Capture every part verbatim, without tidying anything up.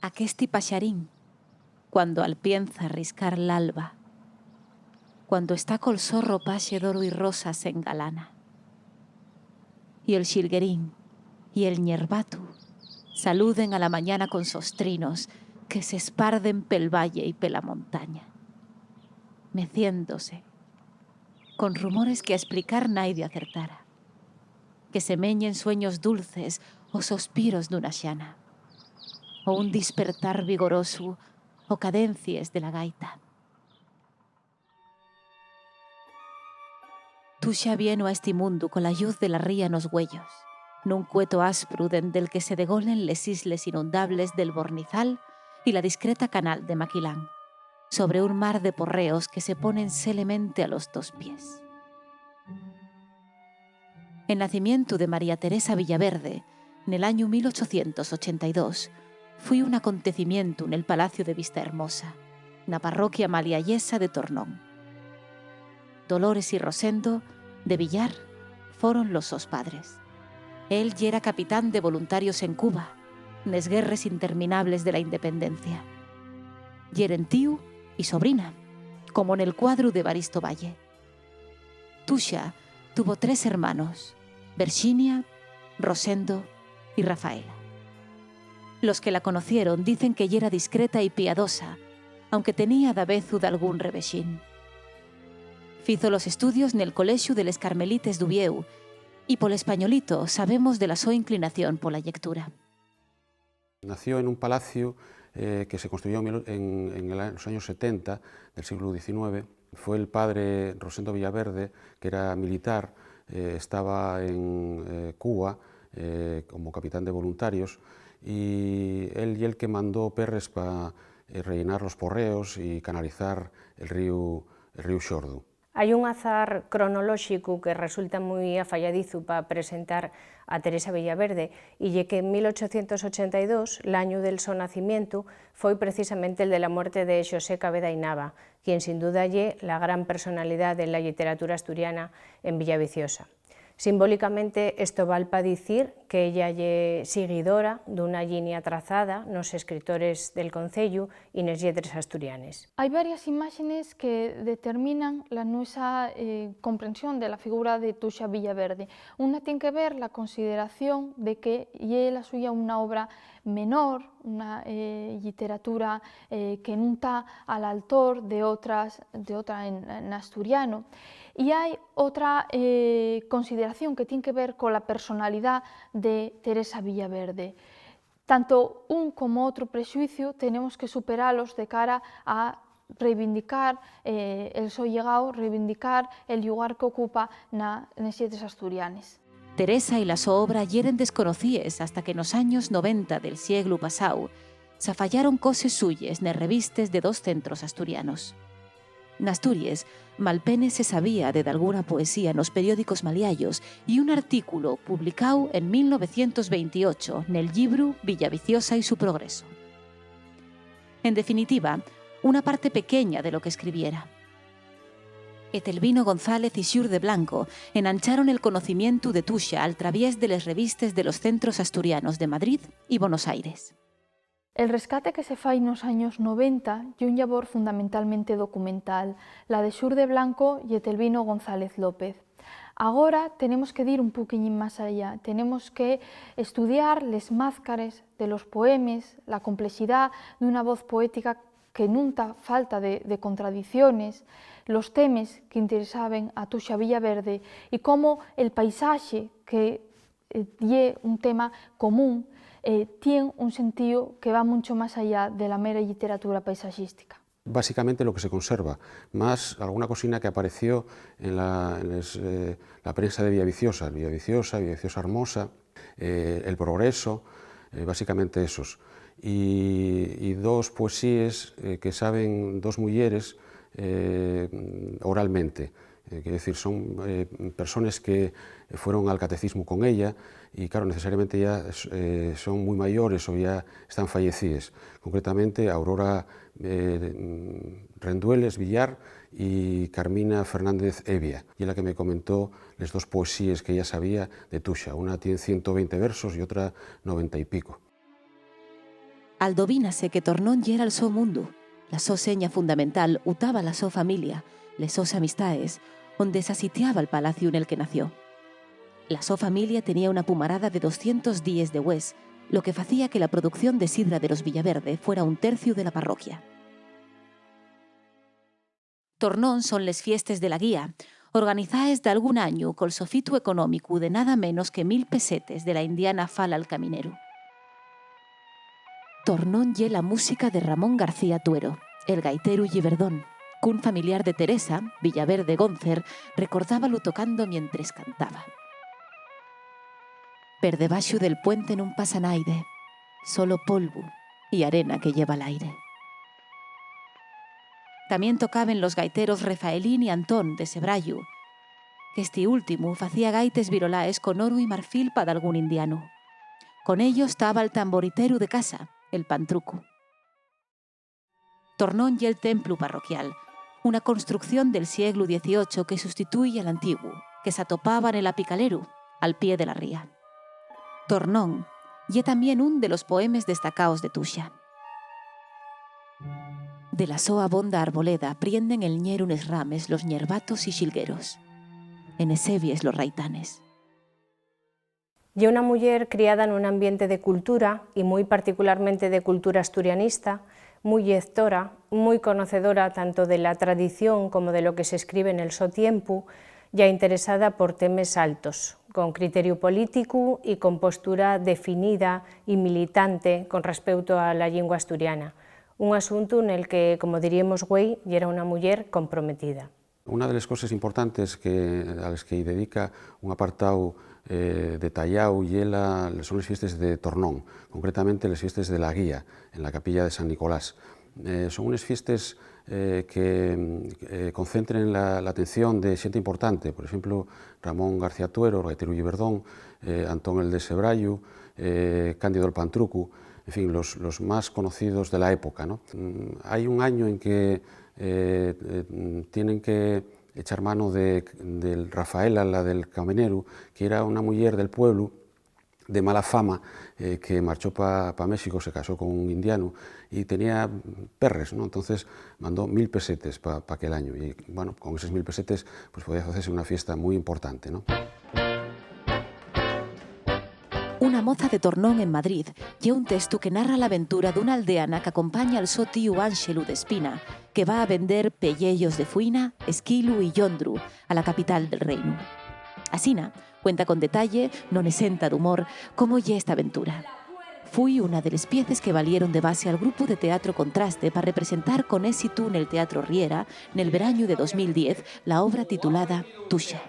Aquesti paxarín, cuando alpienza riscar l'alba, cuando está col so ropaxe d'oru y rosa s'engalana, y el xilguerín y el ñerbatu saluden a la mañana con sos trinos que s'esparden pel valle y pela montaña, meciéndose con rumores que a esplicar naide acertara, que semeyen sueños dulces o sospiros d'una xana, o un dispertar vigorosu o cadencies de la gaita. Tuxa vieno a esti mundu cola lluz de la ría nos güeyos, nun cueto aspru dende'l que se degolen les isles inundables del Bornizal y la discreta canal de Maquilán, sobre un mar de porreos que se ponen selemente a los tos pies. El nacimientu de María Teresa Villaverde, nel añu mil ochocientos ochenta y dos, foi un acontecimientu nel Palacio de Vista Hermosa, na parroquia maliayesa de Tornón. Dolores y Rosendo, de Villar, foron los sos padres. Él yera capitán de voluntarios en Cuba, nes guerres interminables de la independencia. Yeren tíu y sobrina, como nel cuadru d'Evaristo Valle. Tuxa tuvo tres hermanos, Virxinia, Rosendo y Rafaela. Los que la conocieron dicen que yera discreta y piadosa, aunque tenía davezu dalgún revexín. Fizo los estudios nel Colexu de les Carmelites d'Uviéu y pol Españolito sabemos de la so inclinación pola llectura. Nació en un palacio, eh, que se construyó en mil, en, en el a-, los años setenta del siglo diecinueve. Fue el padre Rosendo Villaverde, que era militar, eh, estaba en, eh, Cuba, eh, como capitán de voluntarios, y él y el que mandó perres pa, eh, rellenar los porreos y canalizar el río, el río Xordu. Hai un azar cronolóxicu que resulta mui afayadizu pa presentar a Teresa Villaverde, y ye que en mil ochocientos ochenta y dos, l'añu del so nacimientu, foi precisamente el de la muerte de Xosé Caveda y Nava, quien sin duda ye la gran personalidá de la lliteratura asturiana en Villaviciosa. Simbólicamente, esto val pa dicir que ella ye siguidora d'una llinia trazada nos escritores del conceyu y nes lletres asturianes. Hai varias imáxenes que determinan la nuesa, eh, comprensión de la figura de Tuxa Villaverde. Una tien que ver la consideración de que ye la suya una obra menor, una, eh, lliteratura, eh, que nun ta al altor de otras, de otra en, en asturiano. Y hai otra, eh, consideración que tien que ver cola personalidá de Teresa Villaverde. Tanto un como otru prexuiciu tenemos que superalos de cara a reivindicar, eh, el so llegao, reivindicar el llugar qu'ocupa na, nes lletres asturianes. Teresa y la so obra yeren desconocíes hasta que nos años noventa del sieglu pasáu s'afayaron coses suyes nes revistes de dos centros asturianos. N'Asturies, malpenes se sabía de dalguna poesía nos periódicos maliayos y un artículo publicáu en mil novecientos veintiocho nel llibru Villaviciosa y su progreso. En definitiva, una parte pequeña de lo que escribiera. Etelvino González y Xur de Blanco enancharon el conocimientu de Tuxa al traviés de les revistes de los centros asturianos de Madrid y Buenos Aires. El rescate que se fai nos años noventa ye un llabor fundamentalmente documental, la de Xur de Blanco y Etelvino González López. Agora tenemos que dir un poquiñín más allá, tenemos que estudiar les mázcares de los poemes, la complexidá d'una voz poética que nun ta falta de, de contradiciones, los temes que interesaben a Tuxa Villaverde y cómo el paisaxe que, eh, ye un tema común, eh, tien un sentío que va muncho más allá de la mera lliteratura paisaxística. Básicamente lo que se conserva, más alguna cosina que apareció en la, en les, eh, la prensa de Villaviciosa, Villaviciosa, Villaviciosa Hermosa, eh, El Progreso, eh, básicamente esos. Y, y dos poesíes, eh, que saben dos muyeres, eh, oralmente. Eh, quiero decir, son, eh, personas que fueron al catecismo con ella y, claro, necesariamente ya, eh, son muy mayores o ya están fallecidas. Concretamente, Aurora, eh, Rendueles Villar y Carmina Fernández Evia, y la que me comentó les dos poesíes que ella sabía de Tuxa. Una tiene ciento veinte versos y otra noventa y pico. Aldovínase que Tornón yera'l so mundu, la so seña fundamental, utaba la so familia, les sos amistaes, onde s'asitiaba'l palaciu nel que nació. La so familia tenía una pumarada de doscientos dies de gües, lo que facía que la producción de sidra de los Villaverde fuera un terciu de la parroquia. Tornón son les fiestes de la guía, organizaes dalgún añu col sofitu económicu de nada menos que mil pesetes de la indiana fala'l camineru. Tornón ye la música de Ramón García Tuero, el gaiteru lliberdón, qu'un familiar de Teresa, Villaverde Góncer, recordábalu tocando mientres cantaba. Per debaxu del puente nun pasa naide, solo polvu y arena que lleva l'aire. Tamién tocaben los gaiteros Refaelín y Antón de Sebrayu, qu'esti últimu facía gaites virolaes con oru y marfil pa dalgún indianu. Con ellos taba'l tamboriteru de casa, el Pantrucu. Tornón ye'l templu parroquial, una construcción del sieglu dieciocho que sustituye al antiguu, que s'atopaba nel Apicaleru, al pie de la ría. Tornón ye tamién ún de los poemes destacaos de Tuxa. De la so abonda arboleda prienden el ñer unes rames los ñerbatos y xilgueros, enes sevies los raitanes. Ye una muyer criada nun ambiente de cultura, y mui particularmente de cultura asturianista, mui llectora, mui conocedora tanto de la tradición como de lo que s'escribe nel so tiempu, ya interesada por temes altos, con criteriu políticu y con postura definida y militante con respeuto a la llingua asturiana, un asuntu nel que, como diríemos güei, yera una muyer comprometida. Una de les coses importantes que, a les que-y dedica un apartáu, eh, detallao ye la, son les fiestes de Tornón, concretamente les fiestes de la Guía, en la capilla de San Nicolás. Eh, son unes fiestes, eh, que, eh, concentren la, la atención de xente importante, por exemplu, Ramón García Tuero, el gaiteru lliberdón, eh, Antón el de Sebrayu, eh, Cándido el Pantrucu, en fin, los, los más conocidos de la época, ¿no? Mm, hai un año en que, eh, eh, tienen que echar mano de, del Rafaela, la del camineru, que era una muyer del pueblu de mala fama, eh, que marchó pa, pa México, se casó con un indianu y tenía perres, ¿no? Entonces mandó mil pesetes pa, pa aquel año. Y, bueno, con eses mil pesetes, pues, podía hacerse una fiesta muy importante, ¿no? Una moza de Tornón en Madrid ye un testu que narra l'aventura d'una aldeana qu'acompaña al so tíu Ánxelu d'Espina, que va a vender pelleyos de fuina, esquilu y llondru a la capital del reinu. Asina, cuenta con detalle, non exenta d'humor, cómo ye esta aventura. Fui una de les pieces que valieron de base al grupu de teatro Contraste pa representar con ésitu nel Teatro Riera, nel verañu de dos mil diez, la obra titulada Tuxa.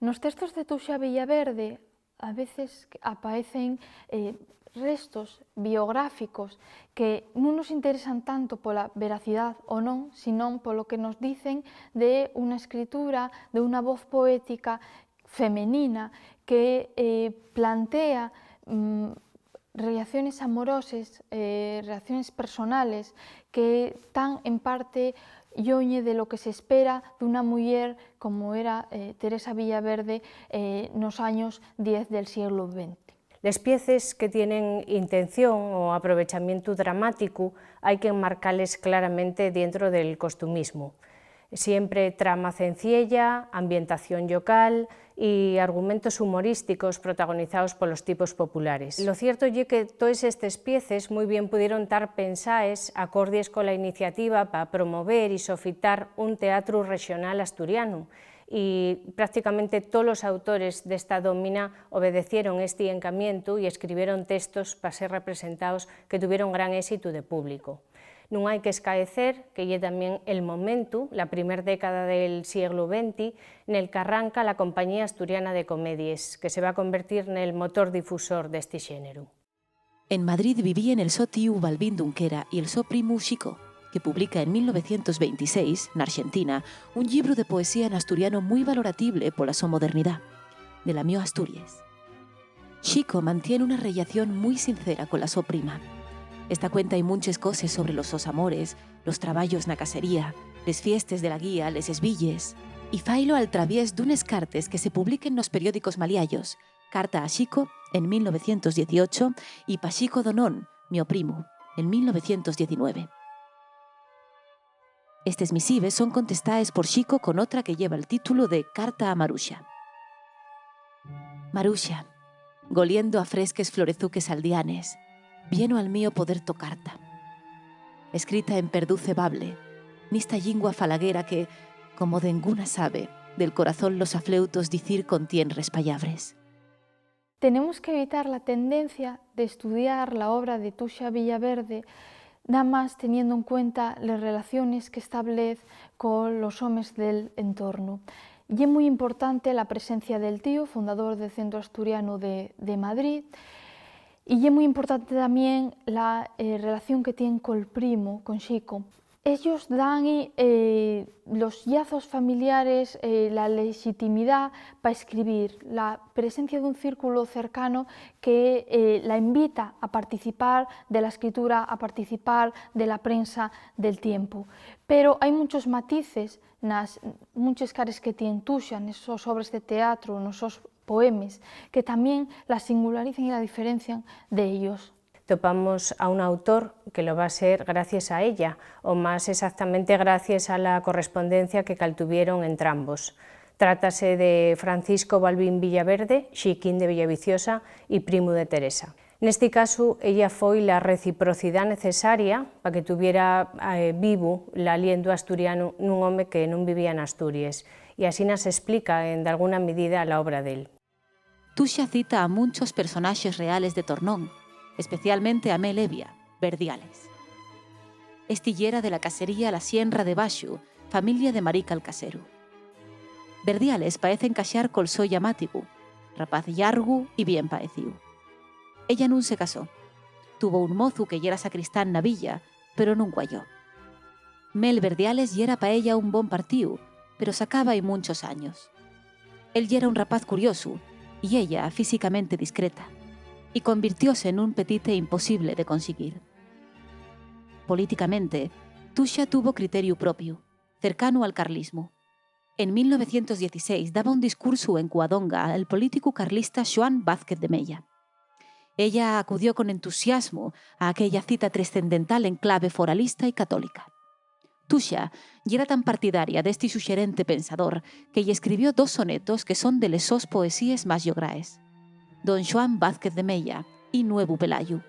Nos textos de Tuxa Villaverde a veces apaecen, eh, restos biográficos que nun nos interesan tanto pola veracidá o non, sinón polo que nos dicen de una escritura, de una voz poética femenina que, eh, plantea, mm, relaciones amoroses, eh, relaciones personales que tan en parte lloñe de lo que s'espera d'una muyer como era, eh, Teresa Villaverde, eh, nos años diez del sieglu venti. Les pieces que tienen intención o aprovechamientu dramáticu hai qu'enmarcales claramente dientro del costumismu. Siempre trama cenciella, ambientación llocal y argumentos humorísticos protagonizaos polos tipos populares. Lo cierto ye que toes estes pieces mui bien pudieron tar pensaes acordies cola iniciativa pa promover y sofitar un teatru rexonal asturianu, y prácticamente tolos autores d'esta dómina obedecieron esti encamientu y escribieron textos pa ser representaos que tuvieron gran ésitu de público. Nun hai qu'escaecer que ye tamién el momentu, la primer década del sieglu venti, nel qu'arranca la Compañía Asturiana de Comedies, que se va convertir nel motor difusor d'esti xéneru. En Madrid vivíen el so tíu Balbín d'Unquera y el so primu Xico, que publica en mil novecientos veintiséis, n'Arxentina, un llibru de poesía n'asturiano mui valoratible pola so modernidá, De la mio Asturies. Xico mantiene una rellación mui sincera cola so prima. Esta cuenta-y munches coses sobre los sos amores, los trabayos na casería, les fiestes de la guía, les esbilles. Y failo al traviés d'unes cartes que se publiquen nos periódicos maliayos, Carta a Xico, en mil novecientos dieciocho, y Pa Xico Donón, Mio primu, en mil novecientos diecinueve. Estes misives son contestaes por Xico con otra que lleva'l títulu de Carta a Maruxa. Maruxa, goliendo a fresques florezuques aldeanes, vieno al mío poder to carta. Escrita en perdú cebable, nista llingua falaguera que, como denguna sabe, del corazón los afleutos dicir contien respallabres. Tenemos que evitar la tendencia de estudiar la obra de Tuxa Villaverde namás teniendo en cuenta les relaciones qu'establez colos homes del entornu. Ye mui importante la presencia del tío, fundador del Centro Asturiano de, de Madrid, y ye mui importante tamién la, eh, relación que tien col primo, con Xico. Ellos dan, eh, los llazos familiares, eh, la lexitimidá pa escribir, la presencia d'un círculo cercano que, eh, la invita a participar de la escritura, a participar de la prensa del tiempu. Pero hai munchos matices nas munches cares que tien Tuxa, nes sos obres de teatru, nos sos poemes, que tamién la singularizan y la diferencian d'ellos. Topamos a un autor que lo va ser gracies a ella, o más exactamente gracies a la correspondencia que caltuvieron entrambos. Trátase de Francisco Balbín Villaverde, Xiquín de Villaviciosa y primu de Teresa. Nesti casu, ella foi la reciprocidá necesaria pa que tuviera, eh, vivu l'alientu asturianu nun home que nun vivía n'Asturies, y asina s'esplica, en dalguna midida, la obra d'él. Tuxa cita a munchos personaxes reales de Tornón, especialmente a Mel Evia, Verdiales. Esti yera de la casería La Sienra de Baxu, familia de Marica el Caseru. Verdiales paez encaxar col so llamátigu, rapaz llargu y bien paecíu. Ella nun se casó. Tuvo un mozu que yera sacristán na villa, pero nun cuayó. Mel Verdiales yera pa ella un bon partíu, pero sacaba-y munchos años. Él yera un rapaz curiosu, y ella físicamente discreta, y convirtióse nun petite imposible de consiguir. Políticamente, Tuxa tuvo criteriu propiu, cercanu al carlismu. En mil novecientos dieciséis daba un discursu en Cuadonga al políticu carlista Xuan Vázquez de Mella. Ella acudió con entusiasmu a aquella cita trescendental en clave foralista y católica. Tuxa yera tan partidaria d'esti suxerente pensador que-y escribió dos sonetos que son de les sos poesíes más llograes, Don Xuan Vázquez de Mella y Nuevu Pelayu.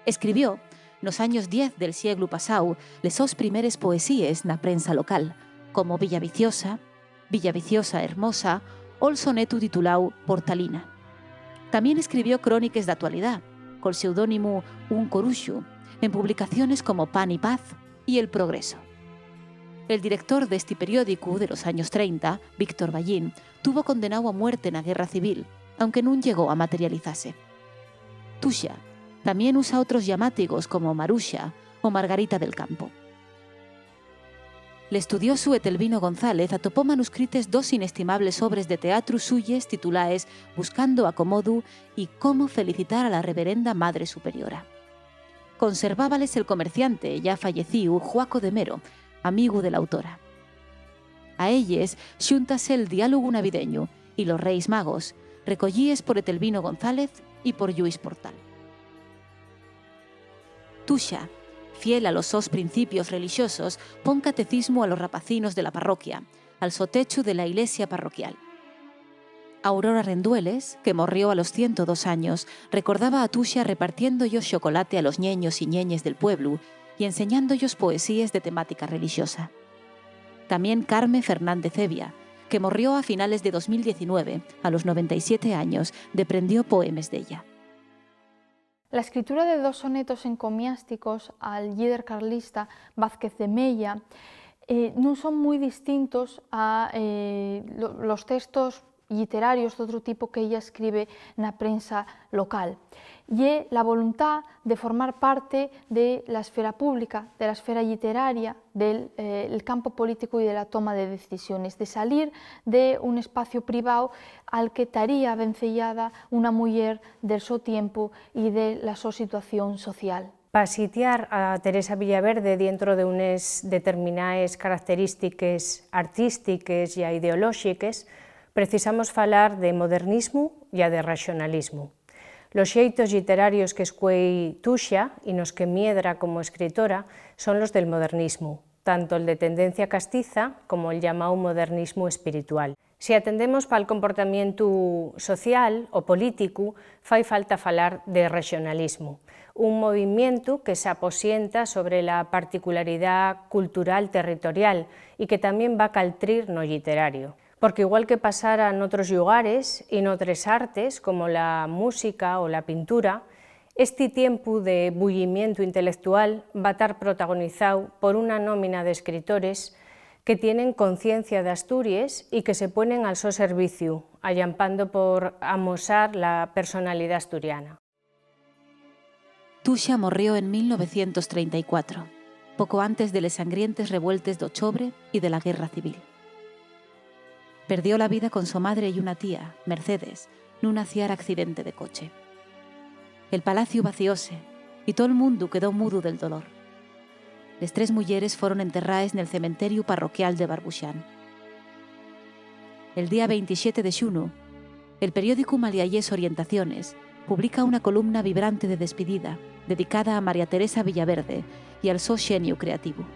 Escribió, nos años diez del sieglu pasáu, les sos primeres poesíes na prensa local, como Villaviciosa, Villaviciosa Hermosa, o'l sonetu tituláu Portalina. Tamién escribió cróniques d'altualidá, col pseudónimu Un Coruxu, en publicaciones como Pan y Paz y El Progreso. El director d'esti periódicu de los años trenta, Víctor Ballín, tuvo condenáu a muerte na Guerra Civil, aunque nun llegó a materializase. Tuxa tamién usa otros llamátigos como Maruxa o Margarita del Campo. L'estudiosu Etelvino González atopó manuscrites dos inestimables obres de teatru suyes titulaes Buscando acomodu y Cómo felicitar a la reverenda Madre Superiora. Conservábales el comerciante, ya fallecíu, Juaco de Mero, amigu de l'autora. A elles xúntase'l Diálogu navideñu y Los Reis Magos, recoyíes por Etelvino González y por Lluís Portal. Tuxa, fiel a los sos principios relixosos, pon catecismu a los rapacinos de la parroquia, al sotechu de la ilesia parroquial. Aurora Rendueles, que morrió a los ciento dos años, recordaba a Tuxa repartiendo-yos xocolate a los ñeños y ñeñes del pueblu y enseñando-yos poesíes de temática relixosa. Tamién Carme Fernández Evia, que morrió a finales de dos mil diecinueve, a los noventa y siete años, deprendió poemes d'ella. La escritura de dos sonetos encomiásticos al llíder carlista Vázquez de Mella, eh, nun son mui distintos a, eh, lo-, los textos lliterarios d'otru tipu que ella escribe na prensa local. Ye la voluntá de formar parte de la esfera pública, de la esfera lliteraria, del, eh, el campu políticu y de la toma de decisiones, de salir d'un espaciu privao al que taría vencellada una muyer del so tiempu y de la so situación social. Pa sitiar a Teresa Villaverde dientro d'unes determinaes característiques artístiques ya ideolóxiques, precisamos falar de modernismu ya de raxonalismu. Los xeitos lliterarios qu'escuei Tuxa y nos que miedra como escritora son los del modernismu, tanto'l de tendencia castiza como'l llamáu modernismu espiritual. Si atendemos pal comportamientu social o políticu, fai falta falar de rexonalismu, un movimientu que s'aposienta sobre la particularidá cultural territorial y que tamién va caltrir no lliterario. Porque igual que pasara n'otros llugares y n'otres artes, como la música o la pintura, esti tiempu de bullimientu intelectual va tar protagonizáu por una nómina d'escritores que tienen conciencia d'Asturies y que se ponen al so serviciu, allampando por amosar la personalidá asturiana. Tuxa morrió en mil novecientos treinta y cuatro, poco antes de les sangrientes revueltes d'ochobre y de la Guerra Civil. Perdió la vida con so madre y una tía, Mercedes, nun aciar accidente de coche. El palaciu vacióse y tol mundu quedó mudu del dolor. Les tres muyeres foron enterraes nel cementeriu parroquial de Barbuxán. El día veintisiete de xunu, el periódicu maliayés Orientaciones publica una columna vibrante de despidida dedicada a María Teresa Villaverde y al so xeniu creativu.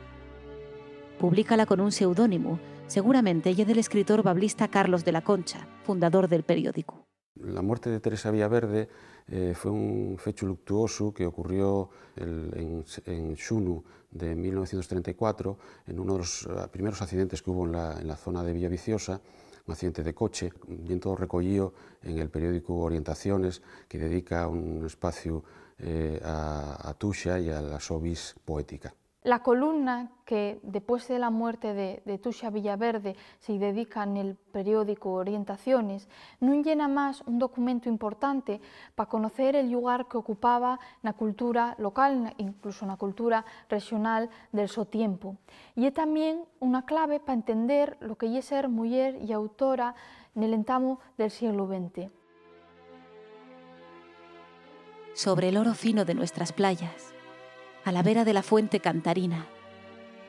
Publícala con un seudónimu, seguramente ye del escritor bablista Carlos de la Concha, fundador del periódicu. La muerte de Teresa Villaverde eh, fue un fechu luctuosu que ocurrió el, en, en xunu de mil novecientos treinta y cuatro en uno de los eh, primeros accidentes que hubo en la, en la zona de Villaviciosa, un accidente de coche, bien todo recollío en el periódico Orientaciones, que dedica un espacio eh, a, a Tuxa y a la so vis poética. La columna que, depués de la muerte de, de Tuxa Villaverde, se-y dedica nel periódicu Orientaciones, nun ye namás un documento importante pa conocer el llugar qu'ocupaba na cultura local, incluso na cultura rexonal del so tiempu. Ye tamién una clave pa entender lo que ye ser muyer y autora nel entamu del sieglu venti. Sobre el oro fino de nuestras playas, a la vera de la fuente cantarina,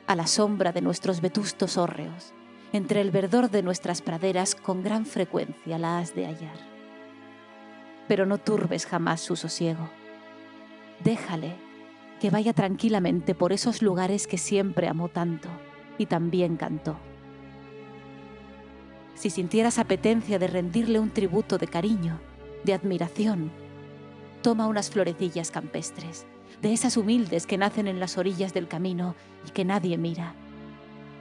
a la sombra de nuestros vetustos hórreos, entre el verdor de nuestras praderas con gran frecuencia la has de hallar. Pero no turbes jamás su sosiego. Déjale que vaya tranquilamente por esos lugares que siempre amó tanto y también cantó. Si sintieras apetencia de rendirle un tributo de cariño, de admiración, toma unas florecillas campestres, de esas humildes que nacen en las orillas del camino y que nadie mira.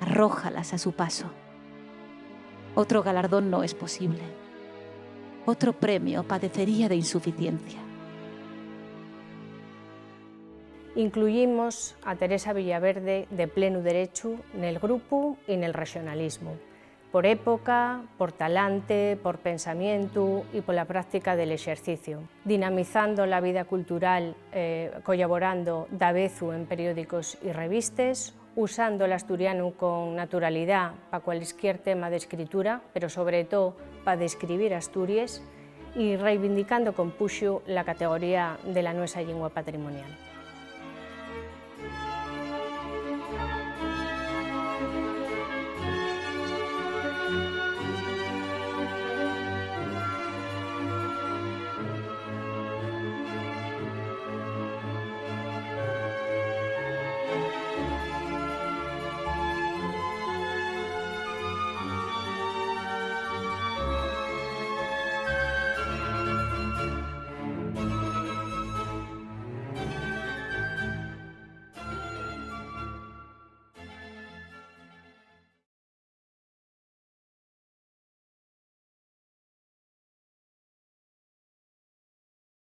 Arrójalas a su paso. Otro galardón no es posible. Otro premio padecería de insuficiencia. Incluyimos a Teresa Villaverde de plenu derechu nel grupu y nel rexonalismu, por época, por talante, por pensamientu y pola práctica del exerciciu, dinamizando la vida cultural, eh, collaborando davezu en periódicos y revistes, usando l'asturianu con naturalidá pa cualesquier tema d'escritura, pero sobre too pa describir Asturies, y reivindicando con puxu la categoría de la nuesa llingua patrimonial.